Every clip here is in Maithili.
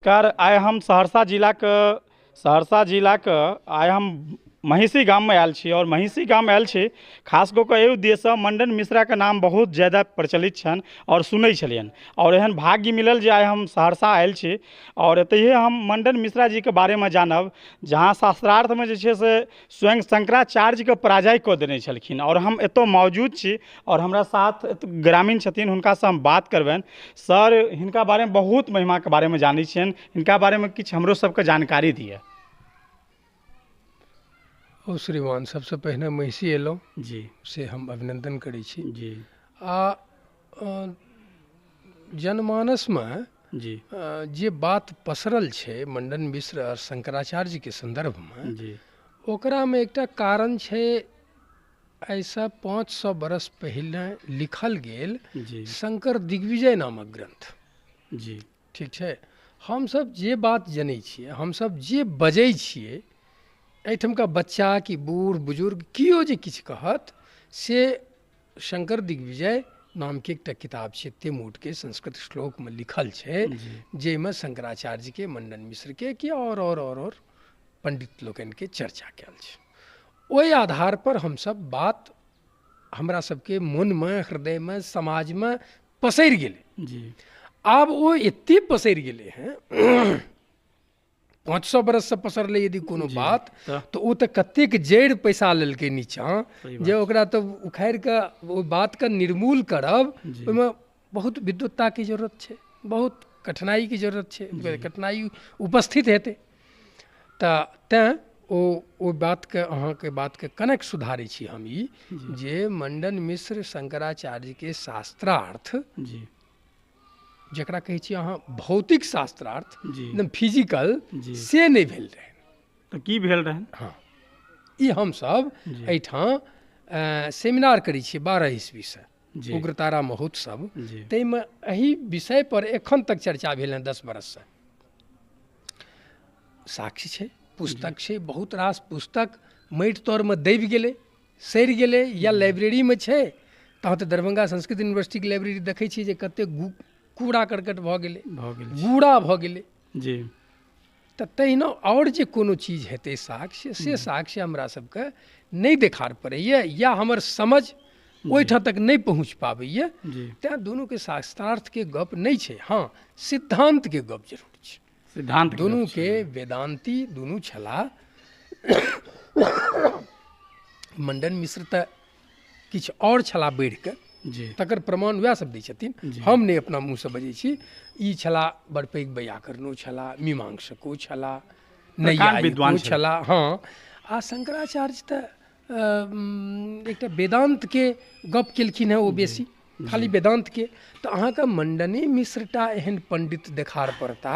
नमस्कार। आइ हम सहरसा जिलाके आइ हम महिषी गाममे आयल छी आओर महिषी गाम आयल छी खास कऽ कऽ एहि उद्देश्यसँ, मण्डन मिश्राके नाम बहुत ज्यादा प्रचलित छनि आओर सुनै छलियनि आओर एहन भाग्य मिलल जे आइ हम सहरसा आयल छी आओर एतहिए हम मण्डन मिश्रा जीके बारेमे जानब, जहाँ शास्त्रार्थमे जे छै से स्वयं शंकराचार्यके पराजय कऽ देने छलखिन। आओर हम एतऽ मौजूद छी आओर हमरा साथ ग्रामीण छथिन, हुनकासँ हम बात करबनि। सर, हिनका बारेमे बहुत महिमाके बारेमे जानै छियनि। हिनका बारेमे किछु हमरो सबके जानकारी दिअ। ओ श्रीमान, सबसँ पहिने महिषी एलहुँ से हम अभिनन्दन करै छी। आ जनमानसमे जे बात पसरल छै मण्डन मिश्र आओर शंकराचार्यके सन्दर्भमे, ओकरामे एकटा कारण छै, एहिसँ 500 बरस पहिने लिखल गेल शंकर दिग्विजय नामक ग्रन्थ। ठीक छै। हमसभ जे बात जनै छियै, हमसभ जे बजै छियै, एहिठमका बच्चा कि बूढ़ बुजुर्ग केओ जे किछु कहत, से शंकर दिग्विजय नामके एकटा किताब छै, एते मोटके संस्कृत श्लोकमे लिखल छै, जाहिमे शंकराचार्यके, मण्डन मिश्रके कि आओर आओर आओर आओर पण्डित लोकनिके चर्चा कयल छै। ओहि आधार पर हमसभ बात हमरा सबके मोनमे, हृदयमे, समाजमे पसरि गेलै। आब ओ एते पसरि गेलै हेँ, 500 बरससँ पसरलै यदि कोनो बात, तऽ ओ तऽ कतेक जड़ि पैसा लेलकै नीचाँ जे ओकरा तऽ उखाड़ि कऽ ओहि बातके निर्मूल करब, ओहिमे बहुत विद्वत्ताके जरूरत छै, बहुत कठिनाइके जरूरत छै। कठिनाइ उपस्थित हेतै तऽ तेँ ओ ओहि बातके, अहाँके बातके कनेक सुधारै छी हम ई जे मण्डन मिश्र शंकराचार्यके शास्त्रार्थ, जकरा कहै छी अहाँ भौतिक शास्त्रार्थ, एकदम फिजिकल, से नहि भेल रहै। तऽ की भेल रहै? हँ, ई हमसभ एहिठाम सेमिनार करै छियै 12 ईस्वीसँ, उग्रतारा महोत्सव। ताहिमे एहि विषय पर एखन तक चर्चा भेल हँ 10 बरससँ। साक्ष्य छै, पुस्तक छै, बहुत रास पुस्तक माटि तरमे दबि गेलै, सड़ि गेलै या लाइब्रेरीमे छै। तहन तऽ दरभंगा संस्कृत यूनिवर्सिटीके लाइब्रेरी देखै छियै जे कतेक कूड़ा करकट भऽ गेलै, भऽ गेल, गूड़ा भऽ गेलै। तऽ तहिना आओर जे कोनो चीज हेतै साक्ष्य, से साक्ष्य हमरा सबके नहि देखार पड़ैए या हमर समझ ओहिठाम तक नहि पहुँच पाबैए। तेँ दुनूके शास्त्रार्थके गप नहि छै। हँ, सिद्धान्तके गप जरूर छै। सिद्धांत। दुनूके वेदान्ती दुनू छलाह। मण्डन मिश्र तऽ किछु आओर छलाह बढ़िकऽ। तकर प्रमाण उएह सब दै छथिन, हम नहि अपना मुँहसँ बजै छी। ई छलाह बड़ पैघ वैयाकरणो छलाह, मीमांसको छलाह, नैयायिको छलाह। हँ, आ शंकराचार्य तऽ एकटा वेदान्तके गप केलखिन हेँ, ओ बेसी खाली वेदान्तके। तऽ अहाँके मण्डने मिश्रटा एहन पण्डित देखार पड़ता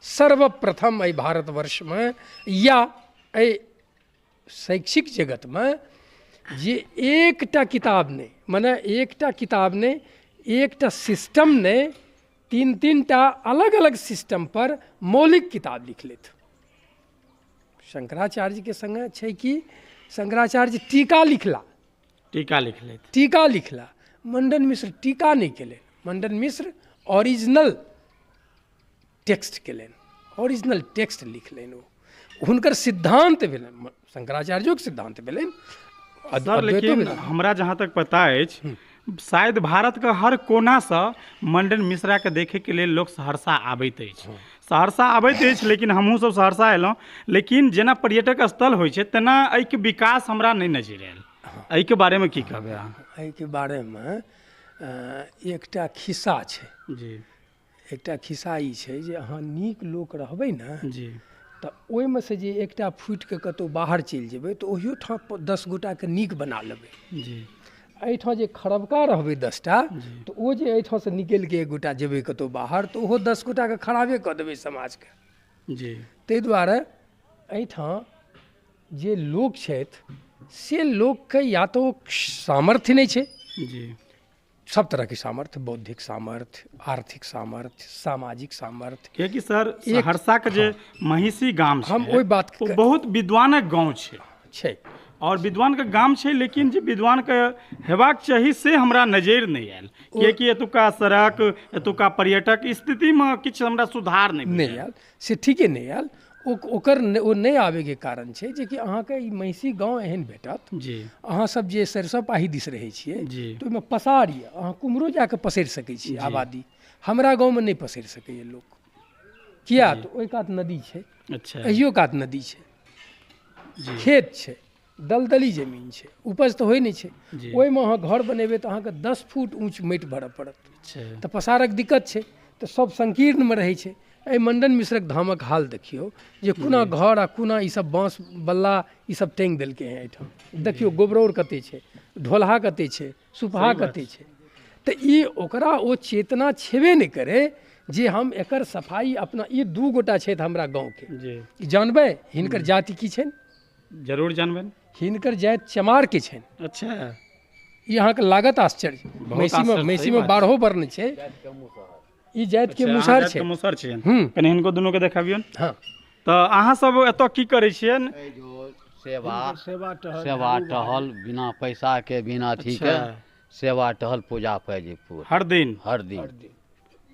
सर्वप्रथम एहि भारतवर्षमे या एहि शैक्षिक जगतमे जे एकटा किताब नहि, मने एकटा किताब नहि, एकटा सिस्टम नहि, तीन तीन टा अलग अलग सिस्टम पर मौलिक किताब लिख लेत। शंकराचार्यके सङ्गे छै कि शंकराचार्य टीका लिखला। टीका लिख लेत। टीका लिखला। मण्डन मिश्र टीका नहि केलनि। मण्डन मिश्र ओरिजिनल टेक्स्ट केलनि, ओरिजिनल टेक्स्ट लिखलनि। ओ हुनकर सिद्धान्त भेलनि, शंकराचार्योके सिद्धान्त भेलनि। सर, लेकिन हमरा जहाँ तक पता अछि, शायद भारतके हर कोनासँ मण्डन मिश्राके देखैके लेल लोक सहरसा आबैत अछि, सहरसा आबैत अछि। लेकिन हमहूँ सब सहरसा एलहुँ, लेकिन जेना पर्यटक स्थल होइ छै तेना एहिके विकास हमरा नहि नजरि आयल। एहिके बारेमे की कहबै अहाँ? एहिके बारेमे एकटा खिस्सा छै। एकटा खिस्सा ई छै जे अहाँ नीक लोक रहबै ने, तऽ ओहिमे से जे एकटा फूटिके कतहु बाहर चलि जेबै, तऽ ओहियो ठाम 10 गोटाके नीक बना लेबै। एहिठाम जे खरबका रहबै 10टा, तऽ ओ जे एहिठामसँ निकलिके एक गोटा जेबै कतहु बाहर, तऽ ओहो 10 गोटाके खराबे कऽ देबै समाजके। ताहि दुआरे एहिठाम जे लोक छथि, से लोकके या तऽ ओ सामर्थ्य नहि छै, सब तरहके सामर्थ्य, बौद्धिक सामर्थ्य, आर्थिक सामर्थ्य, सामाजिक सामर्थ्य। कियाकि सर, सहरसाके जे महिषी गाम छै, हम ओहि बात ओ बहुत विद्वानक गाँव छै। छै। आओर विद्वानके गाम छै, लेकिन जे विद्वानके हेबाक चाही से हमरा नजरि नहि आयल, किएकि एतुका सड़क, एतुका पर्यटक स्थितिमे किछु हमरा सुधार नहि आयल। से ठीके नहि आयल। ओकर ओ नहि आबैके कारण छै जेकि अहाँके ई महिषी गाँव एहन भेटत जी। अहाँ सब जे सरिसब पाही दिस रहै छियै जी, तऽ ओहिमे पसार यऽ, अहाँ कुम्हरो जाकऽ पसरि सकै छी आबादी। हमरा गाँवमे नहि पसरि सकैए लोक, किया तऽ ओहि कात नदी छै। अच्छा। एहियो कात नदी छै, खेत छै, दलदली जमीन छै, उपज तऽ होइ नहि छै। ओहिमे अहाँ घर बनेबै तऽ अहाँके 10 फुट ऊँच माटि भरऽ पड़त। तऽ पसारक दिक्कत छै, तऽ सब संकीर्णमे रहै छै। एहि मण्डन मिश्रक धामक हाल देखियौ जे कोना घर आ कोना ई सब बाँस बल्ला ई सब टाँगि देलकै हेँ एहिठाम। देखियौ गोबरौर कते छै, ढोलहा कते छै, सुपहा कते छै। तऽ ई ओकरा ओ चेतना छेबे नहि करै जे हम एकर सफाई अपना। ई 2 गोटा छथि हमरा गाँवके, जी। जानबै हिनकर जाति की छनि? जरूर जानबै। हिनकर जाति चमारके छनि। अच्छा। ई अहाँके लागत आश्चर्य, महिषीमे 12 वर्ण छै, ई जातिके मुसहर छै। मुसहर छियनि। कनि हिनको दुनूके देखाबियौन। हँ। तऽ अहाँ सब एतऽ की करै छियनि? सेवा सेवा टहल, बिना पैसा के, बिना अथी के, सेवा टहल, पूजा पाठ हर दिन। हर दिन,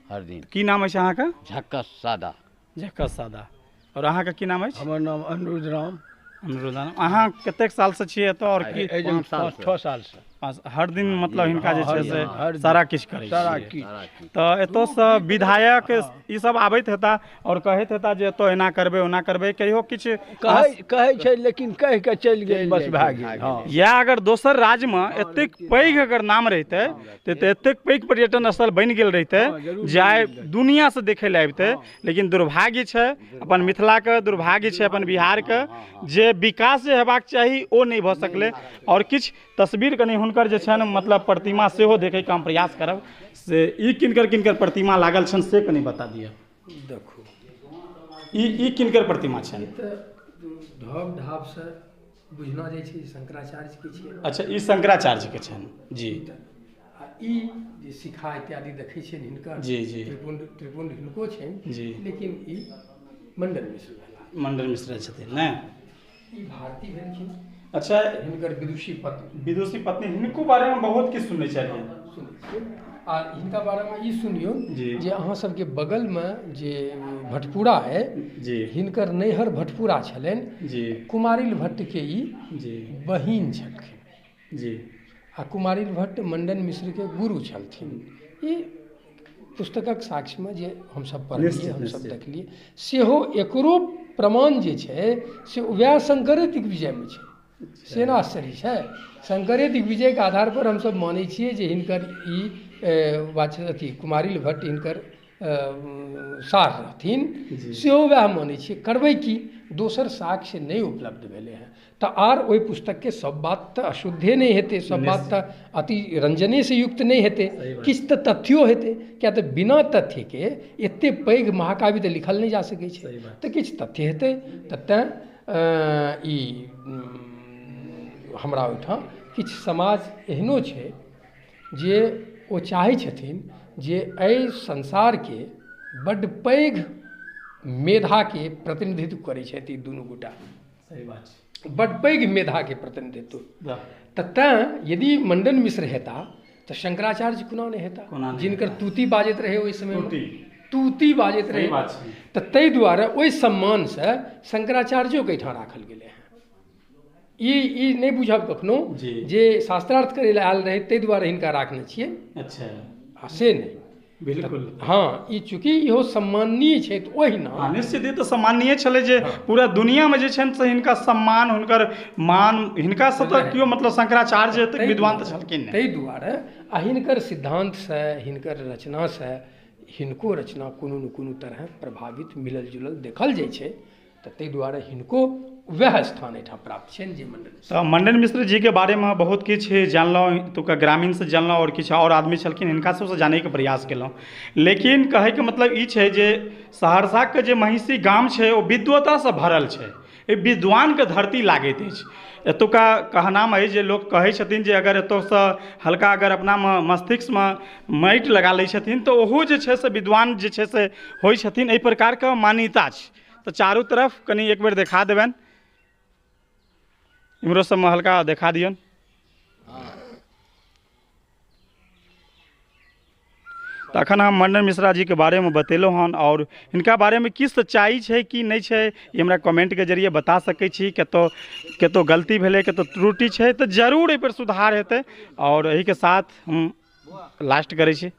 हर दिन। की नाम अछि अहाँके? झक्कस सादा। झक्कस सादा। और अहाँके की नाम अछि? हमर नाम अनुरुद्ध राम। अनुरुद्ध राम। अहाँ कतेक सालसँ छियै एतऽ? और की? 5-6 सालसँ। हर दिन मतलब हिनका जे छै से सारा किछु करै सारा किछु। तऽ एतऽसँ विधायक ई सब आबैत हेता और कहैत हेता जे एतऽ एना करबै ओना करबै, कहियो किछु कहै छै, लेकिन कहि के चलि गेल, बस भए गेल। या अगर दोसर राज्यमे एतेक पैघ अगर नाम रहितै तऽ एतेक पैघ पर्यटन स्थल बनि गेल रहितै, जाय दुनिआसँ देखै लए अबितै। लेकिन दुर्भाग्य छै अपन मिथिलाके, दुर्भाग्य छै अपन बिहारके, जे विकास जे हेबाक चाही ओ नहि भऽ सकलै। और किछु तस्वीर कनि हुनकर जे छनि मतलब प्रतिमा सेहो देखैके हम प्रयास करब। से ई किनकर किनकर प्रतिमा लागल छनि से कनि बता दिअ। देखू ई किनकर प्रतिमा छनि? तऽ ढब ढाबसँ बुझना जाइ छै शंकराचार्यके छियै। अच्छा, ई शंकराचार्यके छनि जी। आ ई जे शिखा इत्यादि देखै छियनि हिनकर जी जी, त्रिपुण्ड हिनको छनि जी, लेकिन ई मण्डन मिश्र भेला। मण्डन मिश्र छथिन ने? ई भारती भेलखिन। अच्छा, हिनकर विदुषी पत्नी। विदुषी पत्नी, हिनको बारेमे बहुत किछु सुनने छलियै। सुनै छियै। आ हिनका बारेमे ई सुनियौ जे अहाँ सबके बगलमे जे भटपुरा है जी, हिनकर नैहर भटपुरा छलनि जी। कुमारिल भट्टके ई जी बहिन छलखिन जी। आ कुमारिल भट्ट मण्डन मिश्रके गुरु छलथिन। ई पुस्तकक साक्ष्यमे जे हमसब पढ़लियै, हमसब देखलियै, सेहो एकरो प्रमाण जे छै से वएह शंकरे दिग्विजयमे छै। सेना आश्चर्य छै, शंकरे दिग्विजयके आधार पर हमसब मानै छियै जे हिनकर ई अथी कुमारिल भट्ट हिनकर सार रहथिन, सेहो वएह मानै छियै। करबै की, दोसर साक्ष्य नहि उपलब्ध भेलै हँ। तऽ आर ओहि पुस्तकके सब बात तऽ अशुद्धे नहि हेतै, सब बात तऽ अति रंजनेसँ युक्त नहि हेतै, किछु तऽ तथ्यो हेतै, किया तऽ बिना तथ्यके एतेक पैघ महाकाव्य तऽ लिखल नहि जा सकै छै, तऽ किछु तथ्य हेतै। तऽ तेँ ई हमरा ओहिठाम किछु समाज एहनो छै जे ओ चाहै छथिन जे एहि संसारके बड्ड पैघ मेधाके प्रतिनिधित्व करै छथि ई दुनू गोटा। सही बात छै, बड्ड पैघ मेधाके प्रतिनिधित्व। तऽ तेँ यदि मण्डन मिश्र हेता तऽ शंकराचार्य कोना नहि हेता, जिनकर तूती बाजैत रहै ओहि समयमे, तूती बाजैत रहै। तऽ ताहि दुआरे ओहि सम्मानसँ शंकराचार्योके एहिठाम राखल गेलै हँ। ई नहि बुझब कखनो जे शास्त्रार्थ करै लए आयल रहै ताहि दुआरे हिनका राखने छियै। अच्छा, आ से नहि, बिल्कुल। हाँ, ई चूँकि इहो सम्माननीय छै तऽ ओहिना निश्चित ई तऽ सम्माननीय छलै जे पूरा दुनियामे जे छनि से हिनका सम्मान, हुनकर मान, हिनकासँ तऽ केओ मतलब शंकराचार्य एतेक विद्वान तऽ छलखिन नहि। ताहि दुआरे आ हिनकर सिद्धान्तसँ, हिनकर रचनासँ, हिनको रचना कोनो ने कोनो तरहे प्रभावित मिलल जुलल देखल जाइ छै, तऽ ताहि दुआरे हिनको वएह स्थान एहिठाम प्राप्त छनि जे मण्डन मिश्र। तऽ मण्डन मिश्र जीके बारेमे बहुत किछु जानलहुँ, एतुका ग्रामीणसँ जानलहुँ आओर किछु आओर आदमी छलखिन हिनका सबसँ जानैके प्रयास केलहुँ। लेकिन कहैके मतलब ई छै जे सहरसाके जे महिषी गाम छै ओ विद्वतासँ भरल छै, ई विद्वानके धरती लागैत अछि। एतुका कहनाम अछि जे लोक कहै छथिन जे अगर एतऽसँ हल्का अगर अपनामे मस्तिष्कमे माटि लगा लै छथिन तऽ ओहो जे छै से विद्वान जे छै से होइ छथिन, एहि प्रकारके मान्यता छै। तऽ चारू तरफ कनि एक बेर देखा देबनि। इम्हरो सबमे हल्का देखा दियौन। तऽ एखन हम मंडन मिश्रा जीके बारेमे बतेलहुँ हन आओर हिनका बारेमे की सच्चाइ छै की नहि छै, ई हमरा कमेंटके जरिए बता सकै छी। कतहु कतहु गलती भेलै, कतहु त्रुटि छै, तऽ जरूर एहिपर सुधार हेतै। आओर एहिके साथ हम लास्ट करै छी।